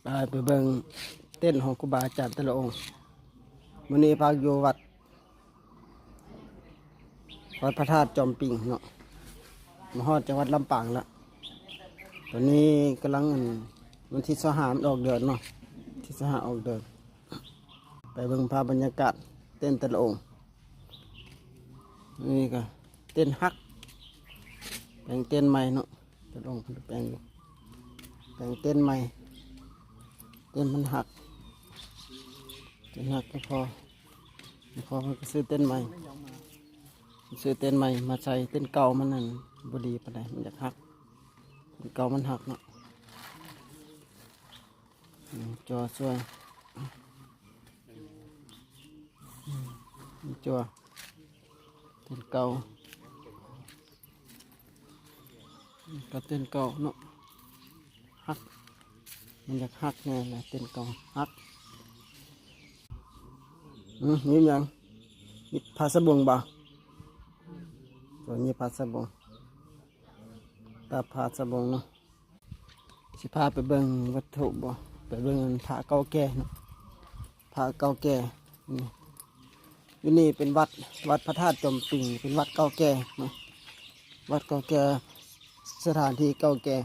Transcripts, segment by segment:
ໄປ ໄປເບິ່ງເຕັນຂອງຄູບາອາຈານແຕ່ລະອົງ. ມື້ນີ້ພັກຢູ່ວັດ ວັດພະທາດຈອມປິງເນາະ, ມາຮອດຈັງຫວັດລຳປາງລະ. ຕອນນີ້ກຳລັງ ອັນ ວັນທີຊາວຫ້າມັນອອກເດີນເນາະ, ທີຊາວຫ້າອອກເດີນ. ໄປເບິ່ງພາບບັນຍາກາດເຕັນແຕ່ລະອົງ. ນີ້ກະເຕັນຫັກ ແປງເຕັນໃໝ່ເນາະ, ແຕ່ລະອົງເພິ່ນແປງຢູ່ ແປງເຕັນໃໝ່. ເຕັນມັນຫັກ ເຕັນຫັກກໍພໍ ກໍພໍ ເພິ່ນກໍຊື້ເຕັນໃໝ່ ຊື້ເຕັນໃໝ່ມາໃສ່. ເຕັນເກົ່າມັນນັ້ນບໍ່ດີປານໃດ ມັນຢາກຫັກ, ເຕັນເກົ່າມັນຫັກເນາະ. ອືມ ຈໍຊ່ວຍ ອືມ ຈໍ ເຕັນເກົ່າ ກໍເຕັນເກົ່າເນາະ ຫັກ ມັນຢາກຫັກແນ່ແຫຼະ ເຕັນເກົ່າຫັກ. ອືມ ມີຫຍັງ? ມີຜ້າສະບົງບໍ່? ຕົວນີ້ຜ້າສະບົງ ຕາຜ້າສະບົງເນາະ. ຊິພາໄປເບິ່ງວັດຖຸບໍ່ ໄປເບິ່ງພະເກົ່າແກ່ເນາະ ພະເກົ່າແກ່. ນີ້ ຢູ່ນີ້ເປັນວັດ ວັດພະທາດຈອມປິງ ເປັນວັດເກົ່າແກ່ເນາະ ວັດເກົ່າແກ່ ສະຖານທີ່ເກົ່າແກ່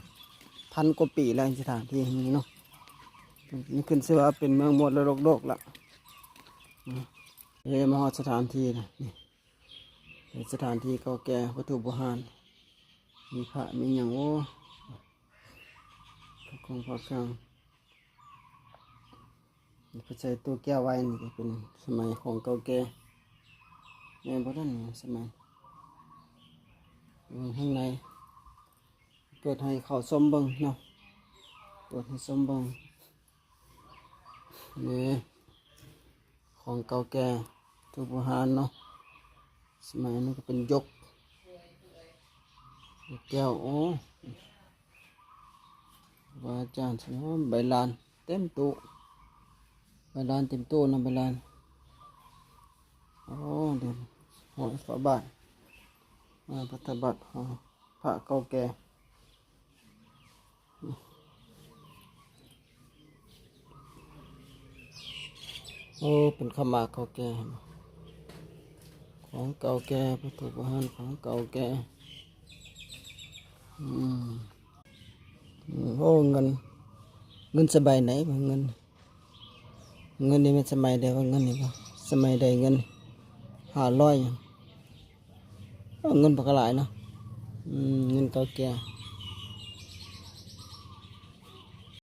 ພັນກວ່າປີແລ້ວ ສະຖານທີ່ນີ້ເນາະ. ນີ້ຂຶ້ນຊື່ວ່າເປັນເມືອງມໍລະດົກໂລກລະ. ນີ້ ເອີ ມາຮອດສະຖານທີ່ລະ ນີ້ ເປັນສະຖານທີ່ເກົ່າແກ່ ວັດຖຸບູຮານ ມີພະມີຫຍັງ ໂອ້ ພະຄົງພະເຄື່ອງ ເພິ່ນໃສ່ຕູ້ແກ້ວໄວ້. ນີ້ກໍເປັນສະໄໝຂອງເກົ່າແກ່ ແມ່ນບໍ່ທັນສະໄໝ. ເບິ່ງຂ້າງໃນ ເປີດໃຫ້ເຂົ້າຊົມເບິ່ງເນາະ ເປີດໃຫ້ຊົມເບິ່ງ. ນີ້ ຂອງເກົ່າແກ່ ວັດຖຸບູຮານເນາະ ສະໄໝນັ້ນກໍເປັນຢົກ ຢົກແກ້ວ. ໂອ້ ຄູບາອາຈານ ໃບລານເຕັມຕູ້ ໃບລານເຕັມຕູ້ນະ ໃບລານ. ໂອ້ ເດ ຫ້ອຍພະບາດ ຫ້ອຍພະບາດ ພະເກົ່າແກ່. ໂອ້ ເປັນຂາວໝາກເກົ່າແກ່ ຂອງເກົ່າແກ່ ວັດຖຸບູຮານຂອງເກົ່າແກ່. ອືມ ອືມ ໂອ້ ເງິນ ເງິນສະໄໝໃດ ເງິນ ເງິນນີ້ແມ່ນສະໄໝໃດວະ? ເງິນນີ້ບໍ່ ສະໄໝໃດເງິນ ຫ້າຮ້ອຍຫຍັງ. ເອີ ເງິນບັກຫຼາຍເນາະ. ອືມ ເງິນເກົ່າແກ່